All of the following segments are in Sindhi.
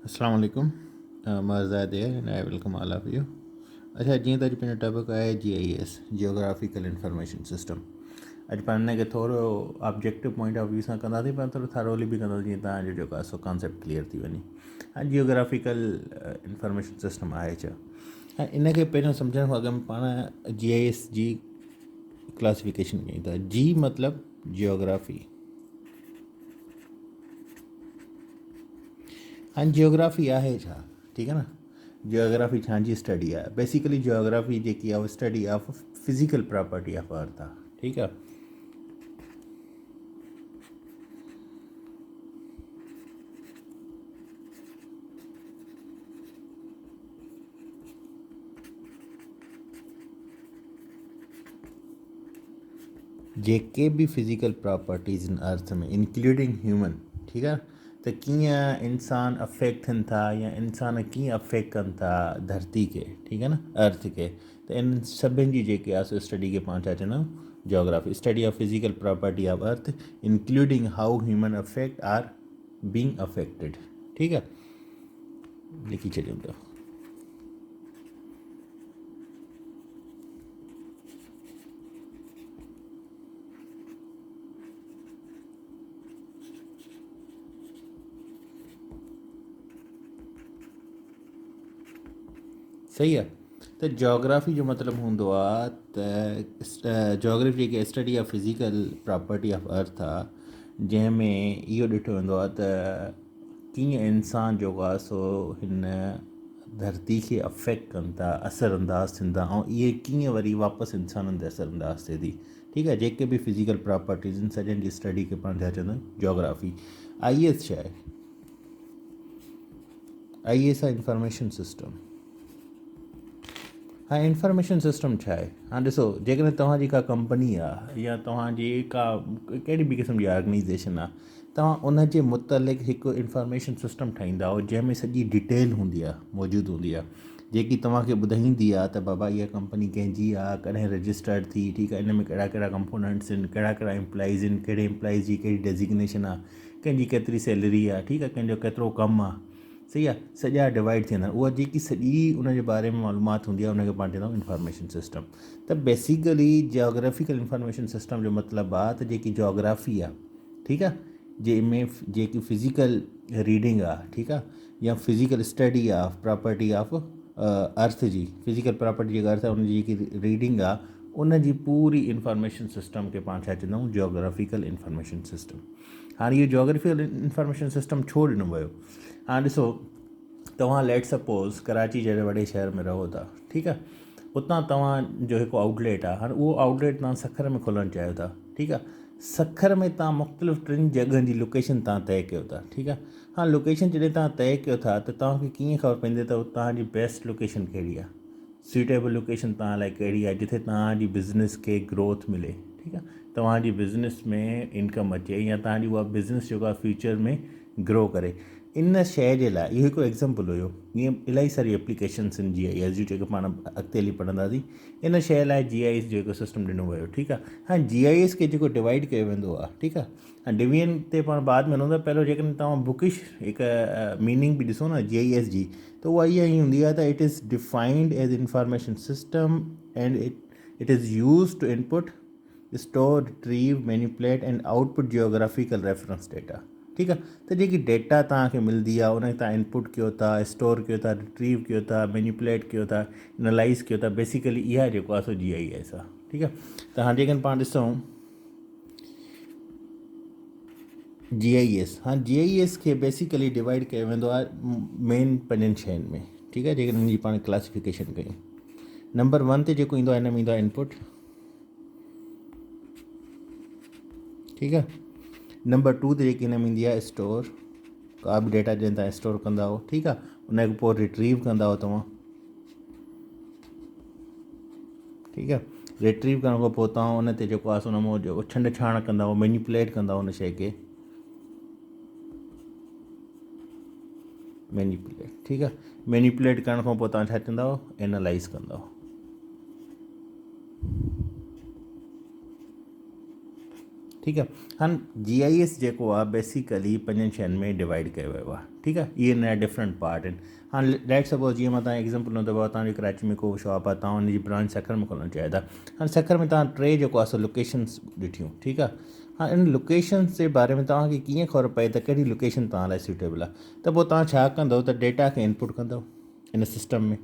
السلام عليڪم مان Zahid here and I welcome all of you. اچھا جيئن ته اڄ پنهنجو ٽاپڪ آهي جي I S geographical information system. اڄ پاڻ ان کي ٿورو آبجيڪٽو پوائنٽ آف ويو سان ڪنداسين پر ٿورو ٿارولي به ڪنداسين جيئن تان جو جيڪو آهي سو ڪانسيپٽ ڪليئر ٿي وڃي. هاڻي جيوگرافيڪل انفارميشن سسٽم آهي ڇا؟ هاڻي ان کي پهريون سمجهڻ کان اڳ ۾ پاڻ جي I S جي ڪلاسيفڪيشن ڪيون ٿا. جي مطلب جيوگرافي، هاڻي جيوگرافي آهي ڇا؟ ٺيڪ آهي نه، جيوگرافي ڇا جي اسٽڊي آهي؟ بيسيڪلي جيوگرافي جيڪي آهي study of physical property of earth آهي. ٺيڪ آهي، جيڪي به فزيڪل پراپرٽيز آهن ارٿ ۾ انڪلوڊنگ هيومن، ٺيڪ آهي، ته ڪيئن انسان افيڪٽ ٿين ٿا يا انسان ڪيئن افيڪٽ ڪن ٿا ڌرتي کي، ٺيڪ آهي نه، ارٿ کي، ته انهن سڀن جي جيڪي آهي سو اسٽڊي کي پاڻ ڇا چوندا آهيون؟ Geography. Study of physical property of earth including how human affect are being affected. ٺيڪ آهي، لکي ڇڏيون ٿا. صحيح آ ته جاگرافي جو مطلب هوندو آ ته جاگرافي جيڪي study of physical property of earth آ، جنهن ۾ اهو ڏٺو ويندو آ ته ڪيئن انسان جيڪو آ سو هن ڌرتي کي افيڪٽ ڪن ٿا، اثر انداز ٿين ٿا ۽ اهي ڪيئن وري واپس انسانن تي اثر انداز ٿئي ٿي. ٺيڪ آهي، جيڪي به فزيڪل پراپرٽيز آهن سڄن جي اسٽڊي کي پاڻ ڇا چوندا آهيون؟ جاگرافي. I S ڇا آهي؟ I S آهي انفارميشن سسٽم. هاڻي انفارميشن سسٽم ڇا آهي؟ هاڻي ڏسو، جيڪڏهن توهان جي ڪا ڪمپني آهي يا توهان جي ڪا ڪهڙي به قسم جي آرگنائيزيشن آهي، توهان ان جي متعلق هڪ انفارميشن سسٽم ٺاهيندا آهيو جنهن ۾ سڄي ڊيٽيل هوندي آهي، موجود هوندي آهي، جيڪي توهان کي ٻڌائيندي آهي ته بابا اها ڪمپني ڪنهن جي آهي، ڪڏهن رجسٽرڊ ٿي، ٺيڪ آهي، ان ۾ ڪهڙا ڪهڙا ڪمپوننٽس آهن، ڪهڙا ڪهڙا امپلائيز آهن، ڪهڙي امپلائيز جي ڪهڙي ڊيزگنيشن آهي، ڪنهن جي ڪيتري سيلري آهي، ٺيڪ آهي، ڪنهن جو ڪيترو ڪم آهي، صحيح آهي، سڄا ڊوائيڊ ٿي ويندا آهن. اها جيڪي سڄي ان جي باري ۾ معلومات هوندي آهي ان کي پاڻ چوندا آهيون انفارميشن سسٽم. ته بيسيڪلي جاگرافيڪل انفارميشن سسٽم جو مطلب آهي ته جيڪي جاگرافي آهي، ٺيڪ آهي، جنهن ۾ جيڪي فزيڪل ريڊنگ آهي، ٺيڪ آهي، يا فزيڪل اسٽڊي آهي پراپرٽي آف ارٿ جي، فزيڪل پراپرٽي جيڪا ارٿ آهي ان جي جيڪي ريڊنگ آهي ان جي پوري انفارميشن سسٽم کي پاڻ ڇا چوندا آهيون؟ Geographical information system. هاڻي اهو جاگرافيڪل انفارميشن سسٽم ڇو ڏنو ويو؟ هاڻي ڏسو، توهان ليٽ سپوز ڪراچي جهڙي وڏي شهر ۾ رهو ٿا، ٺيڪ آهي، اتان توهان جو هڪ آئوٽ ليٽ آهي، هاڻي اهو آئوٽ ليٽ توهان سکر ۾ کولڻ چاهيو ٿا، ٺيڪ آهي، سکر ۾ توهان مختلف ٽن جڳهن جي لوڪيشن توهان طئي ڪيو ٿا، ٺيڪ آهي، هاڻي لوڪيشن جڏهن توهان طئي ڪيو ٿا ته توهان کي ڪيئن خبر پوندي ته توهان جي بيسٽ لوڪيشن ڪهڙي آهي، سوٽيبل لوڪيشن توهان لاء ڪهڙي آهي جتي توهان جي بزنس کي گروٿ ملي، ٺيڪ آهي، توهان جي بزنس ۾ انڪم اچي يا توهان جي اها بزنس جيڪو آهي فيوچر ۾ گرو ڪري. ان شيء جي لاء اهو هڪ ايگزامپل هيو، ائين الاهي ساري ايپليڪيشنس آهن جي I S جون جيڪي پاڻ اڳتي هلي پڙهنداسين. ان شيء لاء جي I S جو هڪ سسٽم ڏنو ويو، ٺيڪ آهي. هاڻي جي I S کي جيڪو ڊوائيڊ ڪيو ويندو آهي، ٺيڪ آهي، هاڻي ڊويزن تي پاڻ بعد ۾ هلون ٿا، پهريون جيڪڏهن توهان بڪش هڪ ميننگ به ڏسو نه جي I S جي ته اها اها ئي هوندي آهي ته it is defined as information system and it is use to input, store, retrieve, manipulate and output geographical reference data. ٺيڪ آ، ته جيڪي ڊيٽا توهان کي ملندي آ ان کي توهان انپٽ ڪيو ٿا، اسٽور ڪيو ٿا، ريٽريو ڪيو ٿا، مينيپوليٽ ڪيو ٿا، انالائز ڪيو ٿا، بيسيڪلي اها جيڪو آ سو جي I S آ. ٺيڪ آ، ته هاڻي جيڪڏهن پاڻ ڏسون جي I S, هاڻي جي I S کي بيسيڪلي ڊوائيڊ ڪيو ويندو آ مين پنجن شين ۾. ٺيڪ آ، جيڪڏهن ان جي پاڻ ڪلاسيفڪيشن ڪيون، نمبر 1 تي جيڪو ايندو آ ان ۾ ايندو آ انپٽ، ٺيڪ آ، نمبر 2 تي جيڪي هن ۾ ايندي آ اسٽور، ڪا به ڊيٽا جڏهن توهان اسٽور ڪندا آهيو، ٺيڪ آ، ان کان پوء ريٽريو ڪندا آهيو توهان، ٺيڪ آ، ريٽريو ڪرڻ کان پوء توهان ان تي جيڪو آ سو ان مان جيڪو ڇنڊ ڇاڻ ڪندا آهيو، مينيپوليٽ ڪندا آهيو ان شيء کي، مينيپوليٽ، ٺيڪ آ، مينيپوليٽ ڪرڻ کان پوء توهان ڇا چوندا آهيو؟ اينالائز ڪندا آهيو. ٺيڪ آ هاڻ جي I S جيڪو آ بيسيڪلي پنجن شين ۾ ڊوائيڊ ڪيو ويو آ ٺيڪ آ اهي ان جا ڊفرنٽ پارٽ آهن. هاڻ ليٽ سپوز جيئن مان تنهنکي ايگزامپل ڏنو ته بابا توهان جي ڪراچي ۾ ڪو شاپ آ توهان ان جي برانچ سکر ۾ کولڻ چاهيو ٿا. هاڻ سکر ۾ توهان ٽي جيڪو آ سو لوڪيشنس ڏٺيون ٺيڪ آ. هاڻ ان لوڪيشنس جي باري ۾ توهان کي ڪيئن خبر پئي ته ڪهڙي لوڪيشن توهان لاء سوٽيبل آ ته پوء توهان ڇا ڪندو ته ڊيٽا کي انپوٽ ڪندو ان سسٽم ۾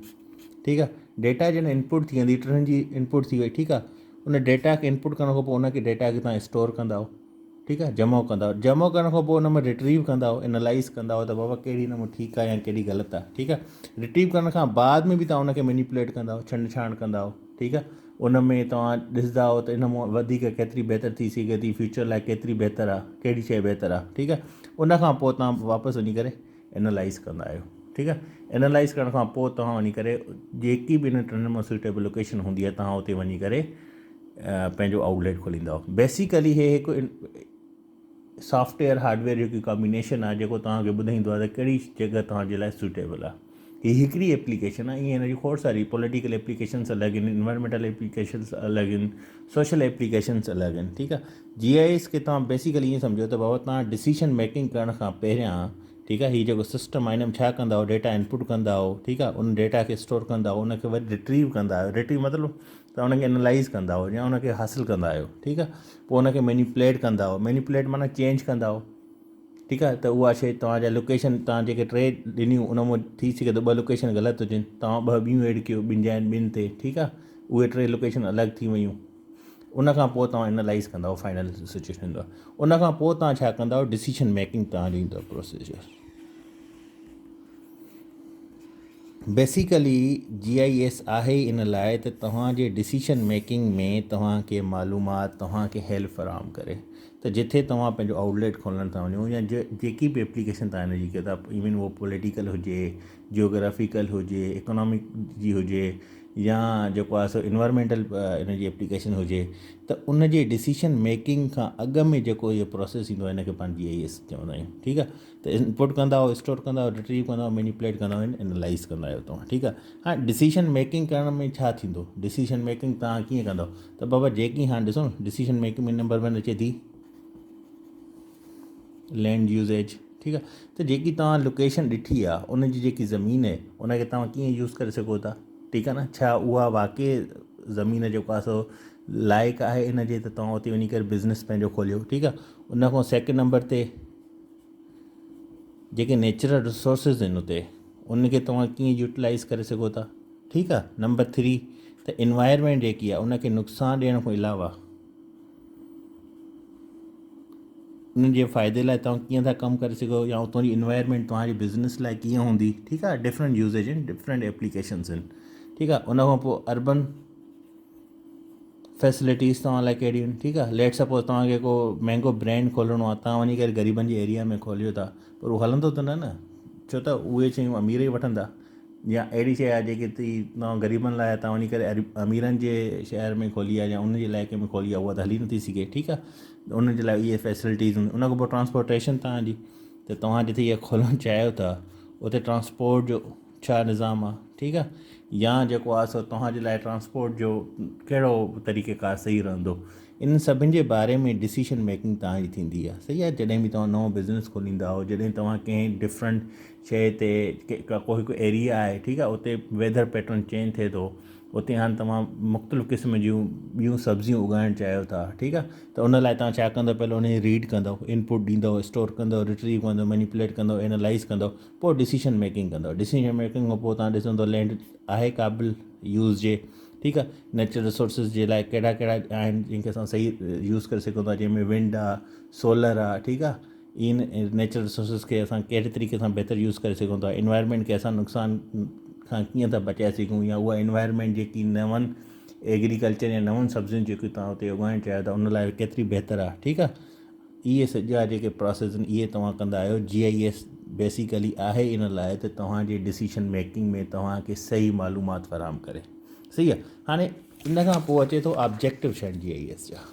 ٺيڪ آ. ڊيٽا جڏهن انپوٽ ٿي ويندي ٽنهن جي انپوٽ ٿي وئي ٺيڪ آ. ان ڊيٽا کي انپوٽ ڪرڻ کان پوء ان کي ڊيٽا کي توهان اسٽور ڪندا ٺيڪ آ جمع ڪندا جمع ڪرڻ کان پوء ان ۾ ريٽريو ڪندا اينالائز ڪندا ته بابا ڪهڙي ان ۾ ٺيڪ آ يا ڪهڙي غلط آ ٺيڪ آ. ريٽريو ڪرڻ کان بعد ۾ به توهان ان کي مينيپوليٽ ڪندا ڇنڊ ڇاڻ ڪندا ٺيڪ آ. ان ۾ توهان ڏسندا ته ان مان وڌيڪ ڪيتري بهتر ٿي سگهي ٿي فيوچر لاء ڪيتري بهتر آ ڪهڙي شيء بهتر آ ٺيڪ آ. ان کان پوء توهان واپس وڃي ڪري اينالائز ڪندا آهيو ٺيڪ آهي. اينالائز ڪرڻ کان پوء توهان وڃي ڪري جيڪي به انهن ٽنهي مان سوٽيبل لوڪيشن هوندي آهي توهان اتي وڃي ڪري پنهنجو آئوٽ ليٽ کوليندا آهيو. بيسيڪلي هي هڪ سافٽ ويئر هارڊ ويئر جو هڪ ڪامبينيشن آهي جيڪو توهان کي ٻڌائيندو آهي ته ڪهڙي جڳهه توهان جي لاء سوٽيبل آهي. هي هڪڙي ايپليڪيشن آهي ائين هن جي کوڙ ساري پوليٽيڪل ايپليڪيشنس الڳ آهن انوائرمينٽل ايپليڪيشنس الڳ آهن سوشل ايپليڪيشنس الڳ آهن ٺيڪ آهي. جي I S کي توهان بيسيڪلي ائين سمجهو ته بابا توهان ڊسيشن ميڪنگ ڪرڻ کان پهريان ٺيڪ آهي هي جيڪو سسٽم آهي ان ۾ ڇا ڪندا آهيو ڊيٽا انپوٽ ڪندا آهيو ٺيڪ آهي ان ڊيٽا کي اسٽور ڪندا آهيو ان کي وري ريٽريو ڪندا آهيو ريٽريو مطلب ته ان کي انالائز ڪندا آهيو يا ان کي حاصل ڪندا آهيو ٺيڪ آهي پوء ان کي مينيپوليٽ ڪندا آهيو مينيپوليٽ معنيٰ چينج ڪندا آهيو ٺيڪ آهي ته اها شيء توهان جا لوڪيشن توهان جيڪي ٽي ڏنيون ان مان ٿي سگهي ٿو ٻه لوڪيشن غلط هجن توهان ٻه ٻيون ايڊ ڪيو ٻن جاين ٻن تي ٺيڪ آهي اهي ٽي لوڪيشن الڳ ٿي ويون ان کان پوء توهان انالائز ڪندا فائنل سچويشن ايندو ان کان پوء توهان ڇا ڪندا ڊسيشن ميڪنگ توهان جو ايندو procedure. Basically G I S آهي ئي ان لاء ته توهان جي ڊسيشن ميڪنگ ۾ توهان کي معلومات توهان کي هيلپ فراهم ڪري ته جتي توهان پنهنجو آئوٽ ليٽ کولڻ ٿا وڃو يا جيڪي به ايپليڪيشن توهان ان جي ڪيو ٿا ايون اهو پوليٽيڪل هجي جيوگرافيڪل هجي اڪنامڪ جي هجي يا جيڪو آهي سو انوائرمينٽل ان جي ايپليڪيشن هجي ته ان جي ڊسيشن ميڪنگ کان اڳ ۾ جيڪو اهو پروسيس ايندو آهي ان کي پاڻ جي I S چوندا آهيون ٺيڪ آهي. ته انپوٽ ڪندا آهيو اسٽور ڪندا آهيو ريٽريو ڪندا آهيو مينيپوليٽ ڪندا آهيو انالائز ڪندا آهيو توهان ٺيڪ آهي. هاڻي ڊسيشن ميڪنگ ڪرڻ ۾ ڇا ٿيندو ڊسيشن ميڪنگ توهان ڪيئن ڪندو ته بابا جيڪي هاڻي ڏسو نه ڊسيشن ميڪنگ ۾ نمبر ون اچي ٿي لينڊ يوزيج ٺيڪ آهي ته جيڪي توهان لوڪيشن ڏٺي آهي ان جي جيڪي زمين آهي ان کي توهان ڪيئن يوز ڪري سگهو ٿا ٺيڪ آهي نه ڇا اها واقعي زمين جيڪو آهي سو لائق آهي ان جي ته توهان اتي وڃي ڪري بزنس پنهنجو کوليو ٺيڪ آهي ان کان سيڪنڊ نمبر تي جيڪي نيچرل ريسورسز آهن اتي ان کي توهان ڪيئن يوٽيلائز ڪري سگهو ٿا ٺيڪ آهي نمبر ٿري ته انوائرمينٽ جيڪي آهي ان کي نقصان ڏيڻ کان علاوه ان جي فائدي لاء توهان ڪيئن ٿا ڪم ڪري سگهو يا اتان جي انوائرمينٽ توهان جي بزنس لاء ڪيئن هوندي ٺيڪ آهي ڊفرنٽ يوزيج آهن ڊفرنٽ ايپليڪيشنس آهن ٺيڪ آهي ان کان پوء اربن فيسلٽيز توهان لاء ڪهڙيون آهن ٺيڪ آهي ليٽ سپوز توهان کي ڪو مهنگو برانڊ کولڻو آهي توهان وڃي ڪري غريبن جي ايريا ۾ کوليو ٿا پر اهو هلندو ته نه نه ڇو ته اهي شيون امير ئي وٺندا يا اهڙي شيء آهي جيڪي توهان غريبن لاء توهان وڃي ڪري اميرن جي شهر ۾ کولي آهي يا ان جي علائقي ۾ کولي آهي اها ته هلي نٿي سگهي ٺيڪ آهي ان جي لاء اهي فيسلٽيز هونديون ان کان پوء ٽرانسپورٽيشن توهان جي ته توهان جتي اها کولڻ چاهيو ٿا اتي ٽرانسپورٽ جو ڇا نظام آ ٺيڪ آ يا جيڪو آ سو توهان جي لاء ٽرانسپورٽ جو ڪهڙو طريقه ڪار صحيح رهندو انهن سڀن جي باري ۾ ڊسيشن ميڪنگ توهان جي ٿيندي آ صحيح آ جڏهن به توهان نئون بزنس کوليندا آهيو جڏهن توهان ڪنهن ڊفرنٽ شيء تي ڪو هڪ ايريا آهي ٺيڪ آ اتي ويدر پيٽرن چينج ٿئي ٿو اتي هاڻ توهان مختلف قسم جون ٻيون سبزيون اڳائڻ چاهيو ٿا ٺيڪ آ ته ان لاء توهان ڇا ڪندو پهلو ان جي ريڊ ڪندو انپوٽ ڏيندو اسٽور ڪندو ريٽريو ڪندو مينيپوليٽ ڪندو اينالائز ڪندو پوء ڊسيشن ميڪنگ ڪندو ڊسيشن ميڪنگ کان پوء توهان ڏسندو لينڊ آهي قابل يوز جي ٺيڪ آهي نيچرل ريسورسز جي لاء ڪهڙا ڪهڙا آهن جن کي اسان صحيح يوز ڪري سگهون ٿا جنهن ۾ ونڊ آهي سولر آهي ٺيڪ آهي ان نيچرل ريسورسز کي اسان ڪهڙي طريقي سان بهتر يوز ڪري سگهون ٿا انوائرمينٽ کي اسان نقصان کان ڪيئن ٿا بچائي سگهون يا اها انوائرمينٽ جيڪي نون ايگريڪلچر يا نون سبزيون جيڪيون توهان اتي اڳائڻ چاهيو ٿا ان لاء ڪيتري بهتر آهي ٺيڪ آهي اهي سڄا جيڪي پراسيس آهن اهي توهان ڪندا آهيو جي I S basically آهي ان لاء ته توهان جي ڊسيشن ميڪنگ ۾ توهان کي صحيح معلومات فراهم ڪري صحيح آهي هاڻي ان کان پوء اچي ٿو آبجيڪٽو شين جي I S جا.